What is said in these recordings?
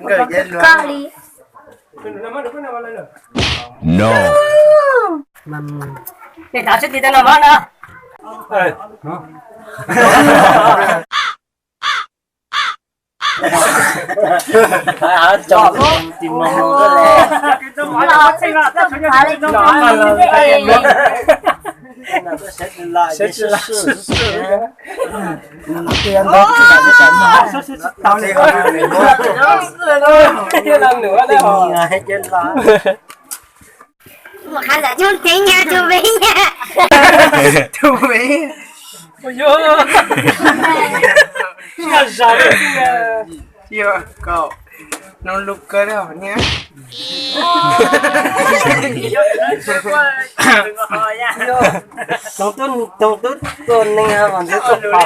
Koj li. No. Tej tav sib tis tej no mog no. Ua qhov ntawd coob tseeb nyab tus me nyab. Tus me. Ua yuav zog li. Yog kaum, noo lub kawg li nyab. Toog tub, toog tub tuaj neeg mas ntxim tuaj pom.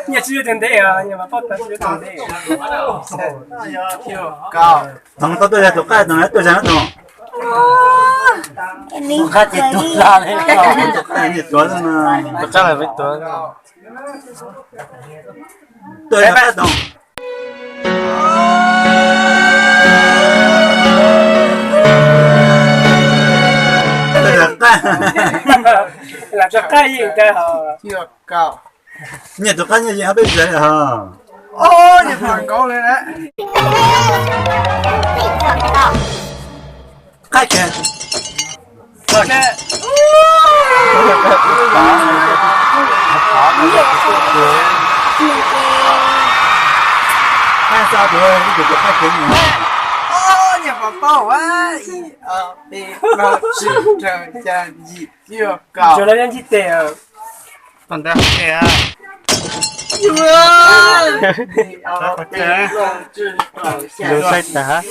Nyias tsis yuav tus ntev os, nyias mas paub tau tsis yuav tus ntev. Toog tau tuaj yog tus qaj, tus na tuaj yog na tus. Tus qaj ces tuag li, tus qaj nyias tuav xwb mas. Tus qaj mas peb tuav. Tuaj yog qaj tus. Tuaj yog qaj. Lam tso qaj yeej kawg. Nyias tus qaj nyias yeej ob peb txawv li hos. Qaj kiag. Qaj xa tus, ib tus tus qaj kiag. Nyias pom tau a, ib ob peb plaub tsib rau xya yim cuaj kaum. Tsuas lawv nyob ntsib tes. Tom ntawd qhov tsev. Lus saib tag.